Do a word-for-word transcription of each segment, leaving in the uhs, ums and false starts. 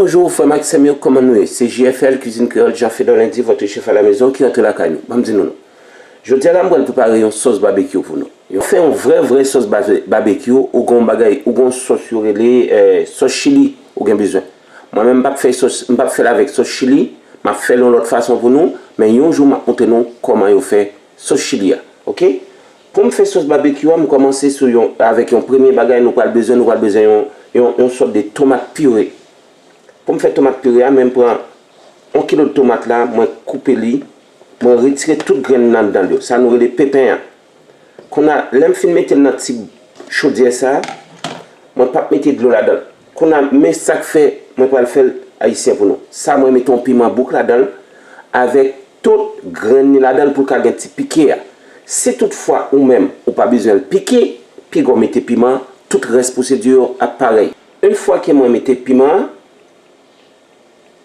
Bonjou, frè m ak sè m yo, kòman nou ye? Se J F L, Cuisine Créole, Jean Fedor Lundi, votre chef à la maison, ki rantre lakay nou. Ban m di nou non. Jodi a la, m pral prepare yon sòs babekyou pou nou. Yo fè yon vrè, vrè sòs babe-, babekyou, ou gon bagay, ou gon sòs yo rele, eh, sòs chili, ou gen bezwen. Mwen menm, m p ap fè sòs, m p ap fè l avèk sòs chili, m ap fè l yon lòt fason pou nou, men yon jou, m ap montre nou kòman yo fè sòs chili a, oke? Pou m fè sòs babekyou a, m kòmanse sou yon, avèk yon premye bagay nou pral bezwen, nou pral bezwen yon, yon, yon sòt de tomat pire. Pou m fè tomat pire a, men m pran yon kilo de tomat la, mwen koupe li, mwen retire tout grenn nan anndan l yo. Sa nou rele pepen an. Kounye a, lè m fin mete l nan ti chodyè sa, mwen p ap mete dlo ladan l. Kounye a, men sa k fè mwen pral fè l ayisyen pou nou. Sa mwen mete yon piman bouk ladan l, avèk tout grenn li ladan l pou l ka gen ti pike a. Si toutfwa ou menm ou pa bezwen l pike, piga w mete piman, tout rès pwosedi yo ap parèy. Yon fwa ke mwen mete piman an,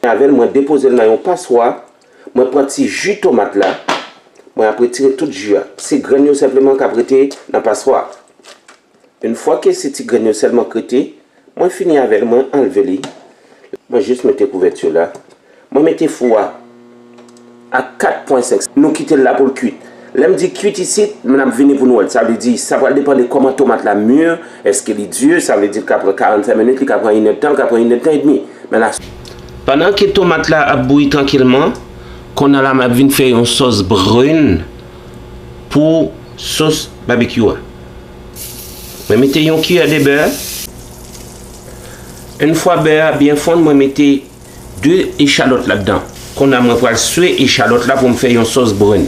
avè l, mwen depoze l nan yon paswa, mwen pran ti ji tomat la, mwen ap retire tout ji a. Se grenn yo senpleman k ap rete nan paswa a. Yon fwa ke se ti grenn yo sèlman k rete, mwen fini avè l, mwen anlve li. Mwen jis mete kouvèti la. Mwen mete fou a a kat pwen senk. Nou kite l la pou l kuit. Lè m di kuit isit, n ap vini pou nou wè l. Sa vle di, sa pral depann de kòman tomat la mir, èske li di, sa vle di l ka pran karannsenk minit, li ka pran inèdtan, li ka pran inèdtan edmi. Men la, pandan ke tomat la ap bouyi trankilman, kounye a la m ap vin fè yon sòs brun pou sòs babekyou a. Mwen mete yon kiyè de bè. Yon fwa bè a byen fonn, mwen mete de echalòt ladan. Kounye a mwen pral swe echalòt la pou m fè yon sòs brun.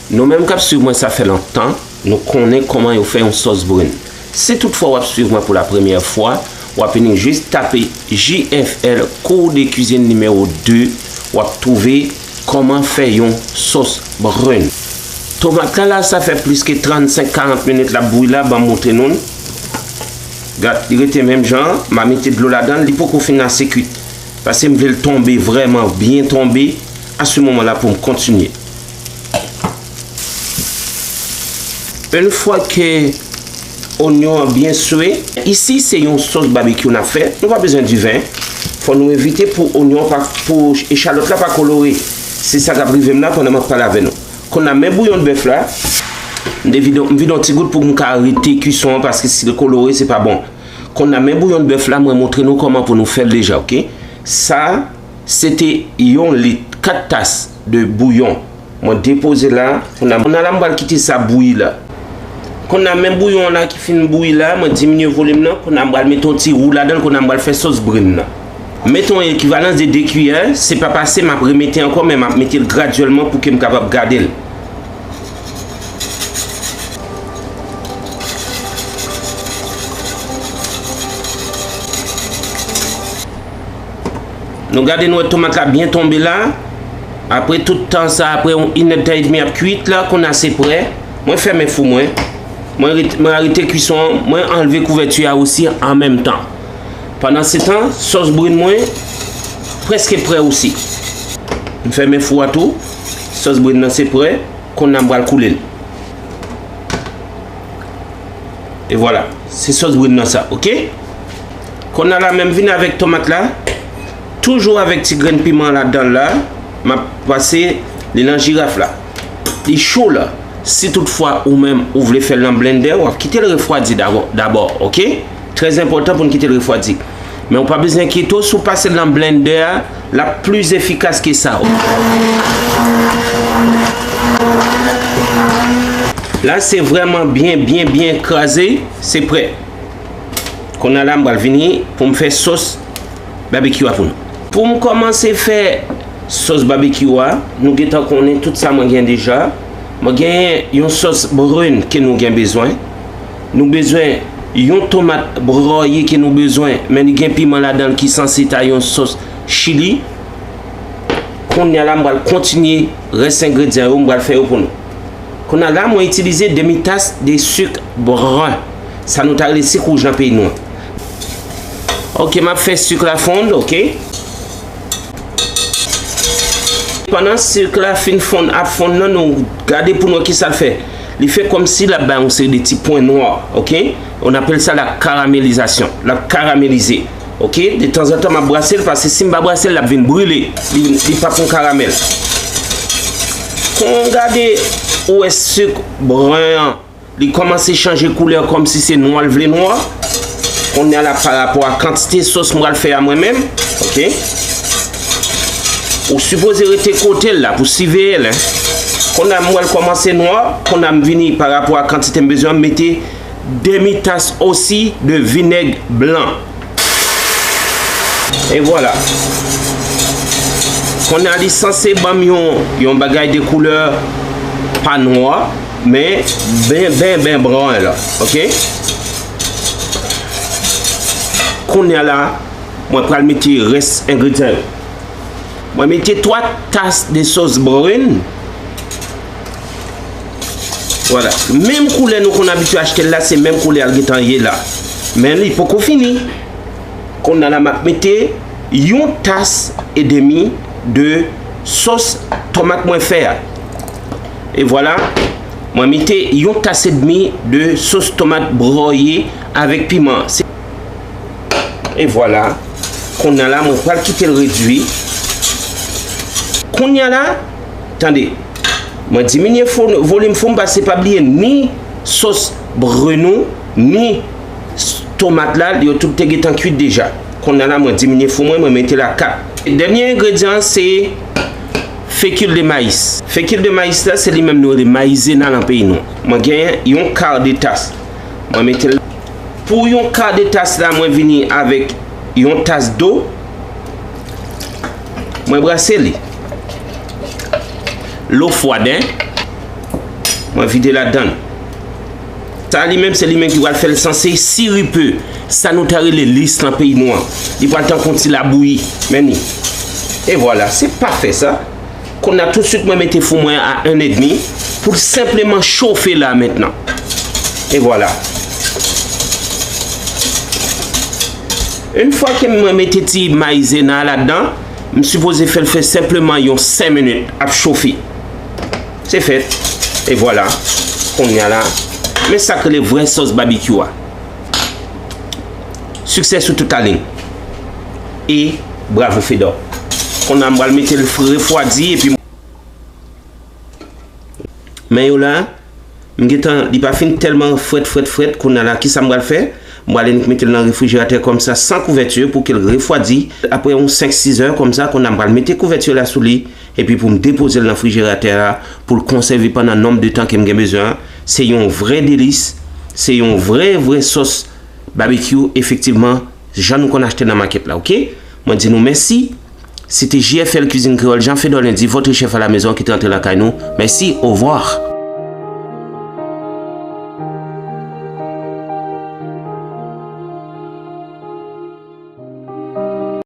Nou menm k ap swiv mwen sa fè lontan, nou konnen kòman yo fè yon sòs brun. Si toutfwa w ap swiv mwen pou la premyè fwa, w ap vini jis tape J F L, Cours de Cuisine nimewo de, w ap twouve kòman fè yon sòs brun. Tomat la, la, sa fè plis ke trannsenk karant minit l ap bouyi la, ban m montre nou l. Gad, li rete menm jan an, m a mete dlo ladan l, li poko fin ase kuit. Paske m vle l tonbe vrèman byen tonbe, a se moman la pou m kontinye. Yon fwa ke onyon an byen swe, isi se yon sòs babekyou n ap fè, nou pa bezwen diven. Fò nou evite pou onyon pa, pou echalòt la pa kolore. Se sa k ap rive m la pandan m ap pale avè nou. Kounye a men bouyon bèf la, m te vide, m vide yon ti gout pou m ka arete kison an, paske si l kolore, se pa bon. Kounye a men bouyon bèf la, mwen montre nou kòman pou nou fè l deja, oke? Sa, se te yon lit, kat tas de bouyon. Mwen depoze la, kounye a, kounye a la, m pral kite sa bouyi la. Kounye a men bouyon an la ki fin bouyi la, mwen diminye volim nan, kounye a m pral mete yon ti wou ladan l, kounye a m pral fè sòs brun nan. Mete yon ekivalans de de kiyè, se pa pase, m ap remete ankò, men m ap mete l gradyèlman pou ke m kapab gade l. Nou gade, nou wè tomat la byen tonbe la. Apre tout tan sa, apre yon inèdtan edmi ap kuit la, kounye a se prè. Mwen fèmen fou mwen. Mwen ret-, mwen arete kison an, mwen anlve kouvèti a osi an menm tan. Pandansetan, sòs brun mwen prèske prè osi. M fèmen fou a tou. Sòs brun nan se prè. Kounye a m pral koule l. E vwala, se sòs brun nan sa, oke? Kounye a la, men m vin avèk tomat la, toujou avèk ti grenn piman ladan l la, m ap pase li nan jiraf la. Li cho la. Si toutfwa ou menm ou vle fè l nan blendè, w ap kite l refwadi dabò, dabò, oke? Trè enpòtan pou n kite l refwadi. Men ou pa bezwen enkyete w, si w pase l nan blendè a, l ap pli efikas ke sa. La, se vrèman byen, byen, byen kraze, se prè. Kounye a la, m pral vini pou m fè sòs babekyou a pou nou. Pou m kòmanse fè sòs babekyou a, nou gentan konnen tout sa mwen gen deja. Mwen gen yon sòs brun ke nou gen bezwen. Nou bezwen yon tomat broye ke nou bezwen, men li gen piman ladan l ki sanse ta yon sòs chili. Kounye a la, m pral kontinye rès engredyan yo, m pral fè yo pou nou. Kounye a la, mwen itilize demi tas de sik bran. Sa nou ta rele sik wouj nan peyi nou an. Oke, m ap fè sik la fonn, oke. Pandan sik la fin fonn, ap fonn nan, nou gade pou nou ki sa l fè. Li fè kòmsi l ap bay yon seri de ti pwen nwa, oke? On appelle ça la caramélisation. L ap karamelize. Ok, detanzantan m ap brase l, paske si m pa brase l, l ap vin brile. Li, li p ap yon karamèl. Kon w gade, ou wè sik bran an, li kòmanse chanje koulè kòmsi se nwa l vle nwa. Kounye a la, pa rapò a kantite sòs m pral fè a mwen menm, ok? Ou sipoze rete kote l la pou siveye l, en. Kounye a m wè l kòmanse nwa, kounye a m vini pa rapò a kantite m bezwen an, m mete demi tas osi de vinèg blan. E vwala. Kounye a li sanse ban m yon, yon bagay de koulè pa nwa, men ben, ben, ben bran la, ok? Kounye a la, mwen pral mete rès engredyan yo. Mwen mete twa tas de sòs brun. Vwala. Menm koulè nou konn abitye achte l la, se menm koulè a l gentan ye la. Men li poko fini. Kounye a la, m ap mete yon tas edemi de sòs tomat mwen fè a. E vwala, mwen mete yon tas edmi de sòs tomat broye avèk piman. Se E vwala. Kounye a la, mwen pral kite l redui. Kounye a la, tande, mwen diminye fou, volim fou m, paske pa bliye ni sòs brun nou, ni s-, tomat la, yo tout te gentan kuit deja. Kounye a la, mwen diminye fou mwen, mwen mete l a kat. Dènye engredyan an, se fécule de maïs. Fécule de maïs la, se li menm nou rele mayizena nan peyi nou. Mwen genyen yon ka de tas. Mwen mete l. Pou yon ka de tas la, mwen vini avèk yon tas dlo. Mwen brase li. Lo fwad, en. Mwen vide ladan l. Sa li menm, se li menm ki pral fè l sanse siripe. Sa nou ta rele lis nan peyi nou an. Li pral tankou yon ti labouyi. Men ni. E vwala, se pafè sa. Kounye a toutswit mwen mete fou mwen a en edmi pou l senpleman chofe la mentnan. E vwala. Yon fwa ke mwen mete ti mayizena a ladan, m sipoze fè l fè senpleman yon senk minit ap chofe. Se fèt. E vwala. Kounye a la, men sa k rele vrè sòs babekyou a. Siksè sou tout lalin. E bravo Fedor. Kounye a m pral mete l f-, refwadi epi men yo la, m gentan, li pa fin tèlman frèt, frèt, frèt. Kounye a la, kisa m pral fè? M pral annik mete l nan refrijeratè kòmsa, san kouvèti, pou ke l refwadi. Apre yon senk, sis è, kòmsa, kounye a m pral mete kouvèti la sou li. Epi pou m depoze l nan frijeratè a, pou l konsève pandan nonb de tan ke m gen bezwen an. Se yon vrè delis, se yon vrè, vrè sòs babekyou, efektivman, jan nou konn achte nan makèt la, ok? Mwen di nou mèsi. Se te J F L Cuisine Créole, Jean Fedor Lundi, votre chef à la maison ki te antre lakay nou. Mèsi, au revoir.